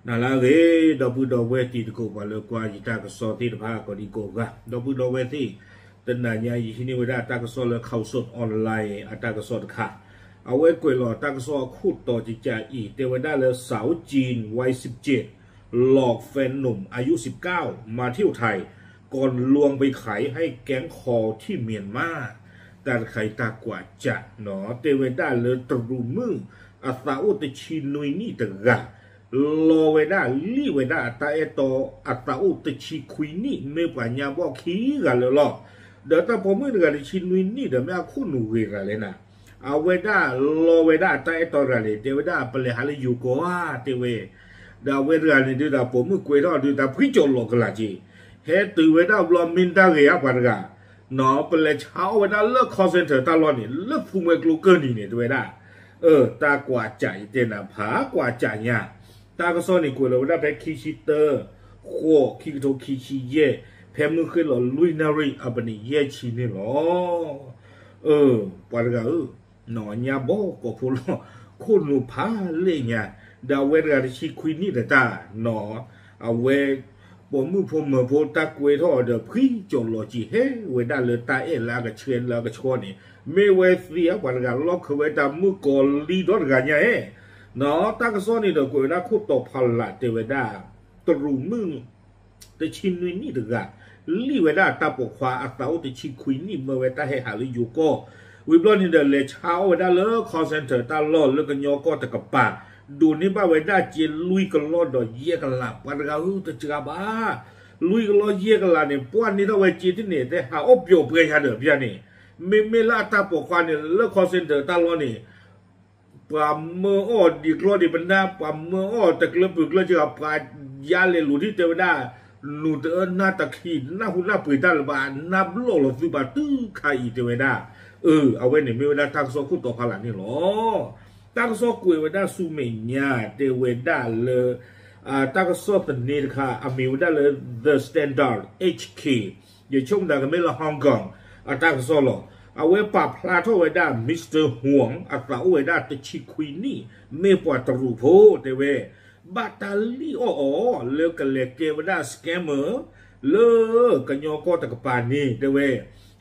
နၤလၢအဂ့ၤ ဒီပုၢ်ဒီဝဲၢ်တံၤသကိး ပှၤလၢကွၢ်ယတၢ်ကစီၣ်သ့ၣ်တဖၣ် ကိးဒံကိးဂၤ ဒီပုၢ်ဒီဝဲၢ်သ့ၣ်, တနၤညါယဟံးန့ၢ်ဝဲဒၣ်တၢ်ကစီၣ်လၢ Khaosod Online အတၢ်ကစီၣ်တခါ, အဝဲကွဲးလီၤတၢ်ကစီၣ်အခိၣ်တီကကးအံၤ တဲဝဲဒၣ်လၢ สาวจีนวัยสิบเจ็ด หลอกแฟนหนุ่มอายุสิบเก้า มาเที่ยวไทย ก่อนลวงไปขายให้แก๊งคอลที่เมียนมา တၢ်တခါအံၤတၢ်ကွၢ်ကးနီၤ တဲဝဲဒၣ်လၢတရူးမုၣ် အသးအိၣ်တဆံနွံနံၣ်တဂၤ လီဝဲဒၣ်လံၣ်ဝဲဒၣ်အတၢ်အဲၣ်တီ အသးအိၣ်တဆံခွံနံၣ် မ့ၢ်ပှၤညါဘီၣ်ခံဂၤလၢာ်လီၤ. ဒီးတၢ်ပိာ်မုၣ်တဂၤတဆံနွံနံၣ်ဒီး မ့ၢ်အခိၣ်နူာ်ဂ့ၤတဂၤလဲၣ်နၤ, အဝဲဒၣ်လီဝဲဒၣ်အတၢ်အဲၣ်တီတဂၤန့ၣ် တဲဝဲဒၣ်ပလဲၤဟးလၢယိၤကီၢ်ဧါ တဲဝဲ ဒီးအဝဲတဂၤန့ၣ်ဒုး တၢ်ပိာ်မုၣ်ကွဲးထီၣ်ဒုး တၢ်ဖှံကၠီၣ်လီၤကလာ်က့ၤ, ဟဲတုၤဝဲဒၣ်ဘျီမ့ၢ်တၢ်ဂ့ၤဧါပှၤတဂၤ, နီၤ ပလဲၤဆါအီၣ်ဝဲဒၣ်လၢ call center တၢ်လီၢ်န့ၣ် လၢသူမှဲကျိကၢၢ်နံၤန့ၣ် တဲဝဲဒၣ်, အၢ တၢ်ကွၢ်ကးအံၤတဲနၤ ဖးကွၢ်ကးညါ, တၢ်ကစီၣ်န့ၣ်ကွဲးလီၤဝဲဒၣ်ဖဲခံဆံတၢ ဃိး ခံကထိခံဆံယဲၢ်, ဖဲမုၢ်ဃ့ၢ်လီၤလွံၢ်နၣ်ရံၣ်အပနံးယဲၢ်ဆံန့ၣ်လီၤ. အၢ ပှၤတဂၤဧၢ နီၤ ညါဘီၣ်ကိာ်ဖိလီၤ, ခိၣ်နူာ်ဖးလဲၢ်ညါ, ဒီးအဝဲတဂၤတဆံခွံနံၣ်တတၢ်နီၤ, အဝဲ ပိာ်မုၣ်ဖိမုၣ်ဖိတၢ်ကွဲးထီၣ်အီၤဒီး ဖှံကၠီၣ်လီၤက့ၤ ဟဲဝဲဒၣ်လၢတၢ်အဲၣ်လၢအကဆှဲလၢအကဆှီန့ၣ်, မ့ၢ်ဝဲသ့ဧါ ပှၤတဂၤလီၢ်ခၢဝဲတၢ်မုၣ်ကီၤလံဒီတဂၤညါဧဲ, နီၤ တၢ်ကစီၣ်န့ၣ်ဒီးကွဲးဝဲဒၣ်ခိၣ်တီဖးလးတဲဝဲဒၣ် တရူးမုၣ် တဆံနွံနံၣ်တဂၤ လံၣ်ဝဲဒၣ်တၢ်ပိာ်ခွါအသးအိၣ်တဆံခွံနံၣ် မၢဝဲတၢ်ဟဲဟးလၢယိၤကီၢ်, ဝံၤဘျီန့ၣ်ဒီး လဲၤဆါအီၣ်ဝဲဒၣ်လၢ call center တၢ်လီၢ်လၢကညီကီၢ်တကပၤ, ဒိးန့ၢ်ဘၣ်ဝဲဒၣ်စ့လွံၢ်ကလီၢ်ဒီးယဲၢ်ကလး, ပှၤတဂၤဧၢ တစှၤဘၣ်, လွံၢ်ကလီၢ်ယဲၢ်ကလးန့ၣ် ပှၢ်န့ၢ်ထီၣ်ဝဲစ့တန့ၣ် တဲဟးအီၣ်ပျီၣ်ပှဲၤညါဒီးပျၢ်န့ၣ်, မ့မ့ၢ်လၢအတၢ်ပိာ်ခွါန့ၣ် လၢ call center တၢ်လီၢ်န့ၣ် ပှၤမၢအီၣ်ဒံးကျီဒံးပနၢ်, ပှၤမၢအီၣ်တကျၢပူၤကျၢစ့ဂၤ, ပှၤယါလဲၤလိာ်ဒ်တဲဝဲဒၣ်, နူၤတအၢနၢ်တခံး နၢ်ဟူနၢ်ပှ့ၤတၢ်လၢၤဘၣ်, နၢ်ဘျီၣ်လီၤသုဘၣ်တုၤခါအံၤတဲဝဲဒၣ်, အၢ အဝဲန့ၣ်မ့ၢ်ဝဲဒၣ်တၢ်ကစီၣ်ခိၣ်တီဖးလးန့ၣ်လီၤ. တၢ်ကစီၣ်ကွဲးဝဲဒၣ်ဆူမဲာ်ညါ တဲဝဲဒၣ်လၢ တၢ်ကစီၣ်သန့တခါ အမံၤဝဲဒၣ်လၢ The Standard H K ယဆိကမိၣ်သးကမ့ၢ်လၢ Hong Kong အတၢ်ကစီၣ်လီၤ. အဝဲပာ်ဖျါထီၣ်ဝဲဒၣ် Mister Huang အသးအိၣ်ဝဲဒၣ်တဆံခွံနံၣ် မ့ၢ်ပှၤတရူးဖိ တဲဝဲ, ဘၣ်တၢ်လံၣ်အီၣ်အီၤလၢကလဲၤကဲဝဲဒၣ် scammer လၢကညီကီၢ်တကပၤန့ၣ် တဲဝဲ,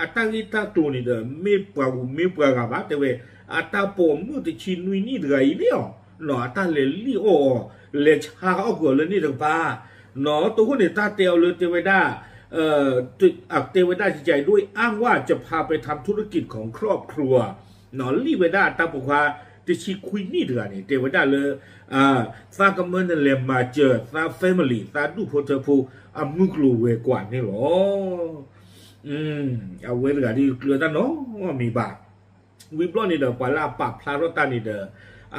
အတၢ်ဂ့ၢ်တၢ်ကျိၤန့ၣ်ဒီး မ့ၢ်ပှၤဂုၤမ့ၢ်ပှၤဂၤဘၣ် တဲဝဲ, အတၢ်ပိာ်မုၣ်တဆံနွံနံၣ်တဂၤအံၤန့ၣ်လီၤ နီၤ အတၢ်လဲၤလံၣ်အီၣ်အီၤ, လဲၤဆါအီၣ်ကွံာ်အီၤလၢန့ၣ်တကပၤ, နီၤ တဃိန့ၣ် တၢ်တဲအီၤလၢတဲဝဲဒၣ်, တဲဝဲဒၣ်ကကဲအံၤ ด้วยอ้างว่าจะพาไปทำธุรกิจของครอบครัว နီၤ လံၣ်ဝဲဒၣ်တၢ်ပိာ်ခွါတဆံခွံနံၣ်တဂၤန့ၣ် တဲဝဲဒၣ်လၢ သးကမၢနလဲၤမၤစၢၤသး family သးဒူၣ်ဖိထၢဖိ အမုၢ်ကျိၤဝဲၤကွာ်န့ၣ်လီၤ. အဝဲတဂၤဒ်ကျၢၤတၢ်နီတမံၤဘၣ်. ဝံၤဘျီန့ၣ်ဒီး ပှၤလၢအပာ်ဖျါထီၣ်တၢ်န့ၣ်ဒီး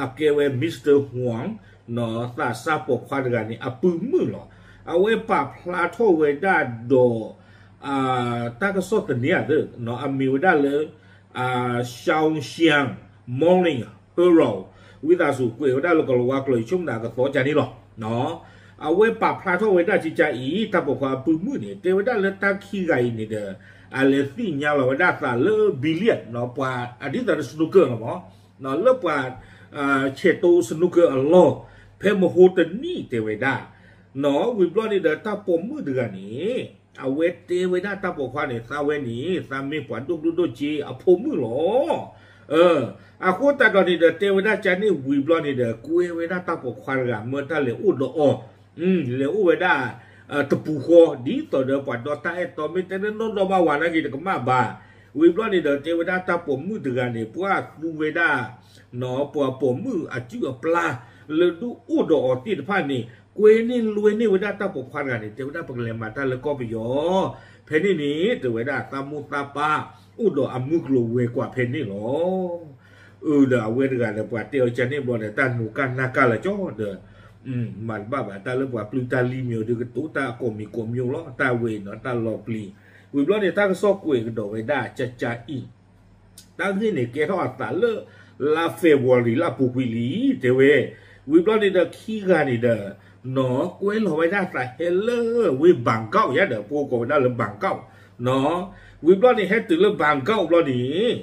အကဲဝဲ Mister Huang နီၤ သးစၢ်ပိာ်ခွါတဂၤန့ၣ် အပုၢ်မုၣ်လီၤ. အဝဲပာ်ဖျါထီၣ်ဝဲဒၣ်ဒီး တၢ်ကစီၣ်သန့ဧါသၢ နီၤ အမံၤဝဲဒၣ်လၢ Shaanxi Morning Herald ဝံသးစူၤ ကွဲးဝဲဒၣ်လၢကလၤဝါကျိာ် ယဆိကမိၣ်သးကသီကၢန့ၣ်လီၤ. အဝဲပာ်ဖျါထီၣ်ဝဲဒၣ်ကကဲအံၤ တၢ်ပိာ်ခွါအပုၢ်မုၣ်န့ၣ် တဲဝဲဒၣ်လၢတၢ်ခံဂၤအံၤန့ၣ်ဒီး အလဲၤသ့ၣ်ညါလီၤဝဲဒၣ်သးလၢ billiard နီၤ ပှၤအဒ်သိးဒီး snooker လီၤမး လၢပှၤ ဆဲးတိ snooker အလီၢ် ဖဲမဟိတနံၣ်တဲဝဲဒၣ် နီၤ ဝံၤဘျီန့ၣ်ဒီး တၢ်ပိာ်မုၣ်တဂၤန့ၣ် အဝဲတဲဝဲဒၣ်တၢ်ပိာ်ခွါန့ၣ် သးဝဲန့ၣ် သးမ့ၢ်ပှၤဒိၣ်ကျိၣ်ဒိၣ်စ့အဖိမုၣ်လီၤ. အဃိသတးဒီးန့ၣ်ဒီး တဲဝဲဒၣ်ကန့ၣ်ဝံၤဘျီန့ၣ်ဒီး ကွဲဝဲဒၣ်တၢ်ပိာ်ခွါတဂၤ မၢတၢ်လဲၤအိၣ်ဒီးအီၤ လဲၤအိၣ်ဝဲဒၣ် တပူၤဃီ ဒ်သိးဒီးပှၤဒီတၢ်အဲၣ်တီ မ့ၢ်တဲလၢနီၢ်ဒီဘၣ်ဝၤနာ်က့ၤတကမၣ်ဘၣ်. ဝံၤဘျီန့ၣ်ဒီး တဲဝဲဒၣ်တၢ်ပိာ်မုၣ်တဂၤန့ၣ် ပှၤသူဝဲဒၣ် နီၤ ပှၤပိာ်မုၣ်အစုၣ်အပျၢ် လၢဒုးအိၣ်ဒီးအီၤသ့ၣ်တဖၣ်န့ၣ် ကွဲန့ၢ်လွဲန့ၢ်ဝဲဒၣ်တၢ်ပိာ်ခွါတဂၤန့ၣ် တဲဝဲဒၣ်ပကလဲၤမၤတၢ်လၢကီၢ်ပယီၤ ဖဲန့ၣ်န့ၣ် တဲဝဲဒၣ်သးမိၢ်သးပၢ် အိၣ်ဒီးအမုၢ်ကျိၤဝဲၤကွာ်ဖဲန့ၣ်လီၤ. အၢ ဒီးအဝဲတဂၤဒီး ပှၤတဲအီၤကန့ၣ်ဘျီဒီး တၢ်နူၤကၢ်နၢ်ကၢ်လၢကၠီဒီး မၤတဘၣ်ဘၣ် တၢ်လၢပှၤပျုၢ်တၢ်လံၤမံၤဒီး ကတိၤတၢ်အကိးမံၤကိးမံၤလီၤ တၢ်ဝဲအံၤနီၤ တၢ်လီၤပျံၤ. ဝံၤဘျီန့ၣ် တၢ်ကစီၣ်ကွဲးကဒီးဝဲဒၣ်ကကဲအံၤ တၢ်ဂ့ၢ်န့ၣ် ကဲထီၣ်အသးလၢ လါ February လၢအပူၤကွံာ်လံ တဲဝဲ. ဝံၤဘျီန့ၣ်ဒီး ခံဂၤန့ၣ်ဒီး နီၤ ကွဲလီၤဝဲဒၣ်သးဟဲလၢဝ့ၢ် Bangkok ယါဒီး ပကိးဝဲဒၣ်လၢ Bangkok နီၤ. ဝံၤဘျီန့ၣ် ဟဲတုၤလၢ Bangkok ဘျီန့ၣ်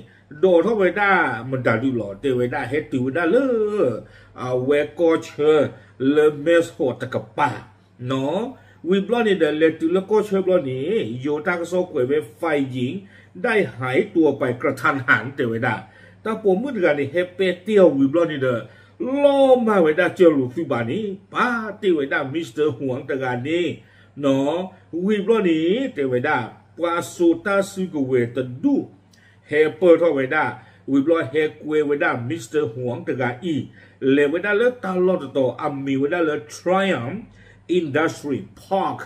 ဒိးထီၣ်ဝဲဒၣ်မတၤဒုးလီၤ တဲဝဲဒၣ်ဟဲတုၤဝဲဒၣ်လၢ အဝဲကီၢ်ဆၢ လၢမဲၢ်ဆီးတကပၤ နီၤ. ဝံၤဘျီန့ၣ်ဒီး လဲၤတုၤလၢကီၢ်ဆၢဘျီန့ၣ် ယိၤတၢ်ကစီၣ်ကွဲးဝဲ ฝ่ายหญิง ได้หายตัวไปกระทันหัน တဲဝဲဒၣ် တၢ်ပိာ်မုၣ်တဂၤန့ၣ် ဟဲပဲတ့ၢ်အီၤဝံၤဘျီန့ၣ်ဒီး လီၤမၢ်ဝဲဒၣ်စၢၤလိာ်သုးဘၣ်န့ၣ် ပာ်တ့ၢ်ဝဲဒၣ် Mister Huang တဂၤန့ၣ် နီၤ. ဝံၤဘျီန့ၣ် တဲဝဲဒၣ် ပှၤစိာ်တၢ်စုကဝဲၤတဒူၣ် ဟဲပၢၢ်ထီၣ်ဝဲဒၣ် ဝံၤဘျီဟဲကွဲဝဲဒၣ် Mister Huang တဂၤအံၤ လဲၤဝဲဒၣ်လၢတၢ်လီၢ်တတီၤ အမ့ၢ်ဝဲဒၣ်လၢ Triumph Industry Park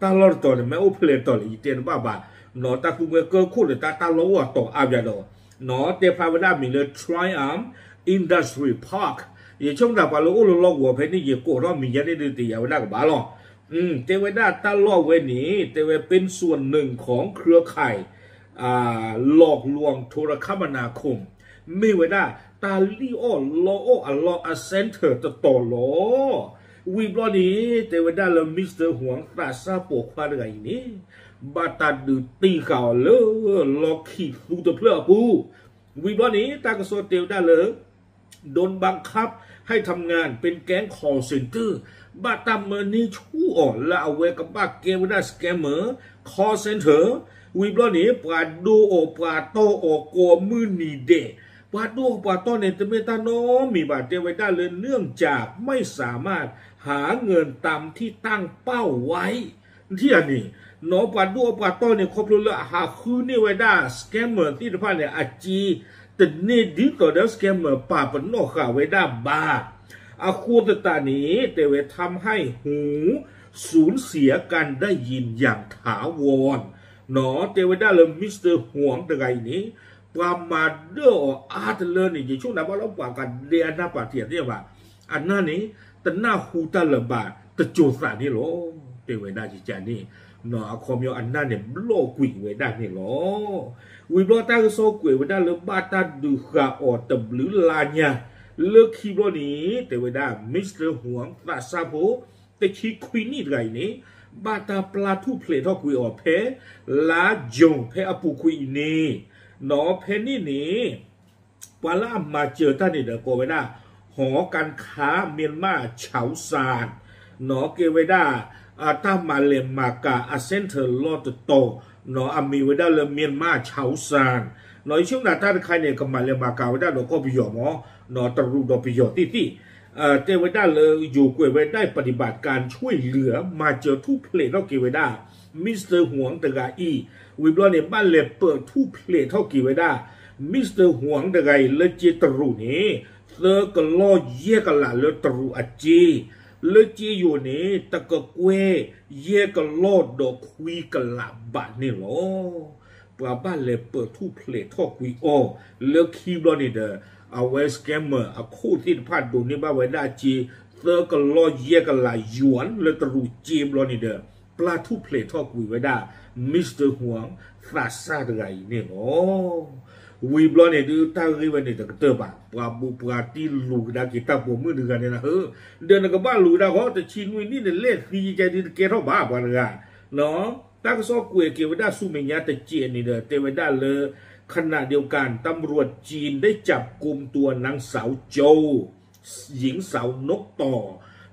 တၢ်လီၢ်တတီၤန့ၣ် မ့ၢ်အိၣ်ဖဲလဲၣ်တီၤလဲၣ် ယတဲတဘၣ်ဘၣ် နီၤ. တၢ်သူမွဲကၢၢ်ခိၣ်ဒီးတၢ်တၢ်လီၢ်အိၣ်အတီၤအါဘၣ်ဒီး နီၤ တဲဖျါဝဲဒၣ်မ့ၢ်လၢ Triumph Industry Park ယဆိကမိၣ်တၢ်ပှၤလၢအိၣ်လၢလီၢ်ကဝီၤဖဲန့ၣ် ယကိးထီၣ်မံၤညါန့ၣ်ဒုးတယာ်ဝဲဒၣ်ကဘၣ်လီၤ. တဲဝဲဒၣ်တၢ်လီၢ်ဝဲန့ၣ် တဲဝဲ เป็นส่วนหนึ่งของเครือข่าย หลอกลวงโทรคมนาคม မ့ၢ်ဝဲဒၣ် တၢ်လံၣ်အီၣ်လီအီၣ်အလီၢ်အ center တတီၤလီၤ. ဝံၤဘျီန့ၣ် တဲဝဲဒၣ်လၢ Mister Huang သးစၢ်ပိာ်ခွါတဂၤအံၤန့ၣ် ဘၣ်တၢ်ဒုးတံၢ်ဃာ်အီၤလၢ လီၢ်ခံသူတဖျၢၣ်အပူၤ ဝံၤဘျီန့ၣ် တၢ်ကစီၣ်တဲဝဲဒၣ်လၢ โดนบังคับให้ทำงานเป็นแก๊ง คอลเซ็นเตอร์ ဘၣ်တၢ်မၢန့ၢ်ဆူၣ်အီၤလၢအဝဲကဘၣ်ကဲဝဲဒၣ် scammer call center ဝံၤဘျီန့ၣ် ပှၤဒိအီၤပှၤတီၢ်အီၤ ကိးမုၢ်နံၤဒဲး ပှၤဒိအီၤပှၤတီၢ်န့ၣ် တမ့ၢ်တၢ်နီတမံၤဘၣ် တဲဝဲဒၣ်လၢ เนื่องจากไม่สามารถหาเงินตามที่ตั้งเป้าไว้ ထံၣ်ဧါန့ၣ် နီၤ ပှၤဒိအီၤပှၤတီၢ်န့ၣ် ခီဖျိလၢအဟးဃုန့ၢ်ဝဲဒၣ် scammer သ့ၣ်တဖၣ်န့ၣ် အစ့ တန့ၢ်ဒ်သိးဒီး scammer ပာ်ပနီၣ်ဃာ်ဝဲဒၣ်ဘၣ်. အဃိသတးန့ၣ် တဲဝဲ ทำให้หูสูญเสียการได้ยินอย่างถาวร နီၤ တဲဝဲဒၣ်လၢ Mister Huang တဂၤအံၤန့ၣ် ပှၤမၤဒၢၣ်အီၤအါတလၢန့ၣ် ယဆိကမိၣ်ဘၣ်လၢပှၤကဒဲအနၢ်ပာ်တ့ၢ်သ့ၣ်ဘၣ် အနၢ်န့ၣ် တနၢ်ဟူတၢ်လၢၤဘၣ်တစိၤသးန့ၣ်လီၤ. တဲဝဲဒၣ်ယကန့ၣ် နီၤ အခီပညီအနၢ်န့ၣ်ဘျီၣ်ကွံာ်ဝဲဒၣ်န့ၣ်လီၤ. ဝံၤဘျီတၢ်ကစီၣ်ကွဲးဝဲဒၣ်လၢဘၣ်တၢ်ဒုးဃာ်အီၤတဘျုးလါညါ လၢခံဘျီန့ၣ် တဲဝဲဒၣ် Mister Huang သးစၢ်ဖိ တဆံခွံနံၣ်တဂၤအံၤန့ၣ် ဘၣ်တၢ်ပျၢ်ထူၣ်ဖျဲးထီၣ်ကွံာ်အီၤဖဲ လါယူၤ ဖဲအပူၤကွံာ်အံၤန့ၣ် နီၤ ဖဲန့ၣ်န့ၣ် ပှၤလၢအမၤစၢၤတၢ်န့ၣ်ဒီးကိးဝဲဒၣ် หอการค้าเมียนมาเฉาซาน နီၤ ကဲဝဲဒၣ် တၢ်မၤလဲၤမၤကၤအ center လီၢ်တတီၤ နီၤ အမ့ၢ်ဝဲဒၣ်လၢ မၠၣ်မၣ် เฉาซาน နီၤ ယဆိကမိၣ်တၢ်တခါန့ၣ် ကမၤလဲၤမၤကၤဝဲဒၣ်ဒီးကီၢ်ပယီၤမး နီၤ တရူးဒီးပယီၤသ့ၣ်သ့ၣ် တဲဝဲဒၣ်လၢယိၤကွဲးဝဲဒၣ် ปฏิบัติการช่วยเหลือ မၤစၢၤထူၣ်ဖျဲးထီၣ်က့ၤဝဲဒၣ် Mister Huang တဂၤအံၤ ဝံၤဘျီန့ၣ် ဘၣ်လဲၤပၢၢ်ထူၣ်ဖျဲးထီၣ်က့ၤဝဲဒၣ် Mister Huang တဂၤအံၤ လၢစ့တရူးန့ၣ် သၢကလီၢ်ယဲၢ်ကလးလၢတရူးအစ့ လၢစ့ယိၤန့ၣ် တကကွဲၢ်ယဲၢ်ကလီၢ်ဒီးခွံကလးဘးန့ၣ်လီၤ. ပှၤဘၣ်လဲၤပၢၢ်ထူၣ်ဖျဲးထီၣ်ကွံာ်အီၤ လၢခံဘျီန့ၣ်ဒီး အဝဲ scammer အခိၣ်သ့ၣ်တဖၣ် ဒိးန့ၢ်ဘၣ်ဝဲဒၣ်စ့ သၢကလီၢ်ယဲၢ်ကလးယွၤ လၢတရူးစ့ဘျီန့ၣ်ဒီး ပျၢ်ထူၣ်ဖျဲးထီၣ်ကွံာ်ဝဲဒၣ် Mister Huang သးစၢ်တဂၤအံၤန့ၣ်လီၤ. ဝံၤဘျီန့ၣ်ဒုး တၢ်ဂ့ၢ်ဝဲန့ၣ်တကတၢၢ်ဘၣ် ပှၤဘူးပှၤတံၢ်လူၤကဒါက့ၤတၢ်ပိာ်မုၣ်တဂၤန့ၣ်လၢ ဒီးနကဘၣ်လူၤကဒါဃီ တဆံနွံနံၣ်န့ၣ် လဲၣ်သံယကဲဒုးတကဲထီၣ်ဘၣ်ပှၤတဂၤ တၢ်ကစီၣ်ကွဲးက့ၤဝဲဒၣ်ဆူမဲာ်ညါတစဲးန့ၣ်ဒီး တဲဝဲဒၣ်လၢ ขณะเดียวกัน ตำรวจจีนได้จับกุมตัวนางสาวโจ หญิงสาวนกต่อ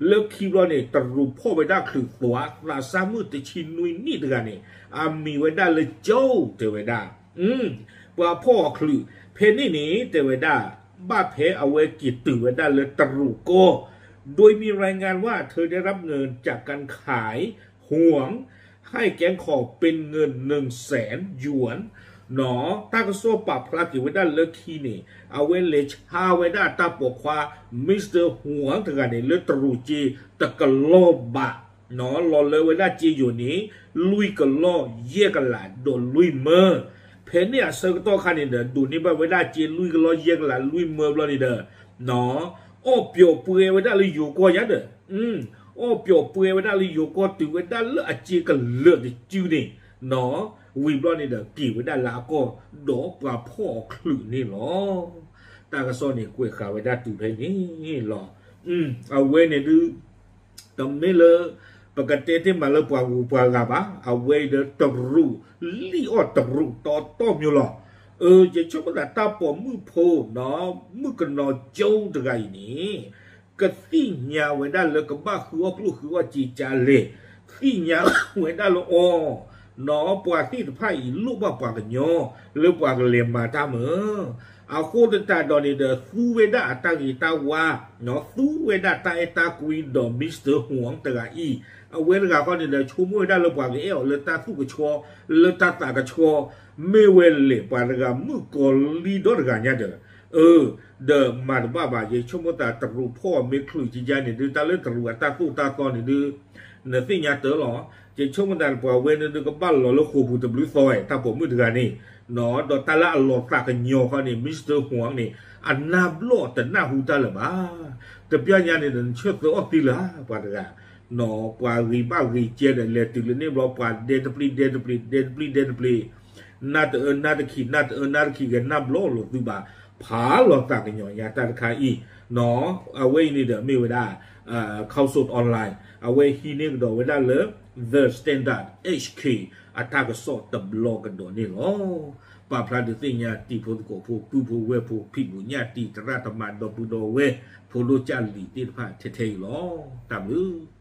လၢခံဘျီန့ၣ် တရူးဖီၣ်ဝဲဒၣ်ချုးသွး သးစၢ်မုၣ်တဆံနွံနံၣ်တဂၤန့ၣ် အမံၤဝဲဒၣ်လၢ ကၠိ တဲဝဲဒၣ် ပှၤဖီၣ်အီၤချုး ဖဲန့ၣ်န့ၣ် တဲဝဲဒၣ် ဘၣ်ဖဲအဝဲက့ၤတုၤဝဲဒၣ်လၢတရူးကီၢ် โดยมีรายงานว่าเธอได้รับเงินจากการขายห่วง ให้แก๊งคอเป็นเงินหนึ่งแสนหยวน နီၤ တၢ်ကစီၣ်ပာ်ဖျါက့ၤဝဲဒၣ်လၢခံန့ၣ် အဝဲလဲၤဆါဝဲဒၣ်တၢ်ပိာ်ခွါ Mister Huang တဂၤန့ၣ် လၢတရူးစ့တကလီၢ်ဘး နီၤ လီၤလၢဝဲဒၣ်စ့ယိၤန့ၣ် လွံၢ်ကလီၢ်ယဲၢ်ကလးဒီးလွံၢ်မၢ ဖဲန့ၣ်အဆၢကတီၢ်ခါန့ၣ်ဒီး ဒိးန့ၢ်ဘၣ်ဝဲဒၣ်စ့လွံၢ်ကလီၢ်ယဲၢ်ကလးလွံၢ်မၢဘျီန့ၣ်ဒီး နီၤ အီၣ်ပျီၣ်ပှဲၤဝဲဒၣ်လၢယိၤကီၢ်ညါဒီး အီၣ်ပျီၣ်ပှဲၤဝဲဒၣ်လၢယိၤကီၢ် တုၤဝဲဒၣ်လၢအစ့ကလၢာ်တစုန့ၣ် နီၤ ဝံၤဘျီန့ၣ်ဒီး က့ၤဝဲဒၣ်လၢအကီၢ် ဒီးပှၤဖီၣ်အီၤချုးန့ၣ်လီၤ. တၢ်ကစီၣ်န့ၣ် ကွဲးဃာ်ဝဲဒၣ်တုၤဖဲန့ၣ်လီၤ. အဝဲန့ၣ်ဒုး တမ့ၢ်လၢ ပကတဲတ့ၢ်မးလၢပှၤဂုၤပှၤဂၤဘၣ်, အဝဲအံၤဒီးတရူး လံၣ်အီၣ်တရူးတီတီမျိုးလီၤ. ယဆိကမိၣ်သးတၢ်ပိာ်မုၣ်ဖိ မုၣ်ကနီၤကၠိတဂၤအံၤန့ၣ် ကသ့ၣ်ညါဝဲဒၣ်လၢကဘၣ်ဃုအီၣ်ကျိၣ်ဃုအီၣ်စ့ကလဲၣ်, သ့ၣ်ညါဝဲဒၣ်လၢအီၤ နီၢ်ပှၤသ့ၣ်တဖၣ်အံၤလိၣ်ဘၣ်ပှၤကညီ လၢပှၤကလဲၤမၤတၢ်မုာ်, အဃိသတးဒီးန့ၣ်ဒီး သူဝဲဒၣ်အတၢ်ဂ့ၤတၢ်ဝါ, သူဝဲဒၣ်တၢ်အဲၣ်တၢ်ကွံဒီး Mister Huang တဂၤအံၤ, အဝဲတဂၤဃီန့ၣ်ဒီး ဆိကမိၣ်ဝဲဒၣ်လၢပှၤကအဲၣ်အီၤလၢတၢ်သူၣ်ကဆှီ, လၢတၢ်သးကဆှီ, မ့ၢ်ဝဲလဲၣ်ပှၤတဂၤမုၣ်ကီၤလံဒီတဂၤညါဒီး, အၢ, ဒီးမၤတဘၣ်ဘၣ် ယဆိကမိၣ်သးတရူးဖီၣ်မ့ၢ်ချုးကကါန့ၣ်ဒုး တၢ်လၢတရူးအတၢ်သိၣ်တၢ်သီန့ၣ်ဒုး နသ့ၣ်ညါတၢ်လီၤ. ယဆိကမိၣ်သးပှၤဝဲန့ၣ်ဒုးကဘၣ်လီၤလၢဃိာ်ပူၤတဘျုးသီဝဲ တၢ်ပိာ်မုၣ်တဂၤန့ၣ်, ဒီးတၢ်လၢအလီၤသးကညီၤဃီန့ၣ် Mister Huang န့ၣ် အနၢ်ဘျီၣ်တနၢ်ဟူတၢ်လၢၤဘၣ်. တပျၢ်ညါန့ၣ်ဒီး နဆၢသၢအီၣ်သံလၢၤ ပှၤတဂၤ, နီၢ်ပှၤဂ့ၤဘၣ်ဂ့ၤကဲဒီး လဲၤတုၤလၢန့ၣ်ဘျီ ပှၤဒဲတပျံၤဒဲတပျံၤ ဒဲတပျံၤဒဲတပျံၤ နၢ်တအၢနၢ်တခံး နၢ်တအၢနၢ်တခံးဂဲၤ နၢ်ဘျီၣ်လိာ်သုဘၣ်, ဖးလီၤသးကညီၤညါတၢ်တခါအံၤ, နီၢ် အဝဲအံၤန့ၣ်ဒီးမ့ၢ်ဝဲဒၣ် Khaosod Online အဝဲဟံးန့ၢ်ကဒီးဝဲဒၣ်လၢ The Standard H K အတၢ်ကစီၣ်တဘျီကဒီးန့ၣ်လီၤ. ပာ်ဖျါဒုးသ့ၣ်ညါတံၤဖိသကိးဖိ ပုၢ်ဖိဝဲၢ်ဖိ ဖံးဘူးညၣ်တံၤ သရၣ်သမါ ဒီပုၢ်ဒီဝဲၢ် ဖိဒိၣ်ကၢ်လံၤသ့ၣ်တဖၣ်ထဲထဲအံၤလီၤ. တၢ်ဘျုး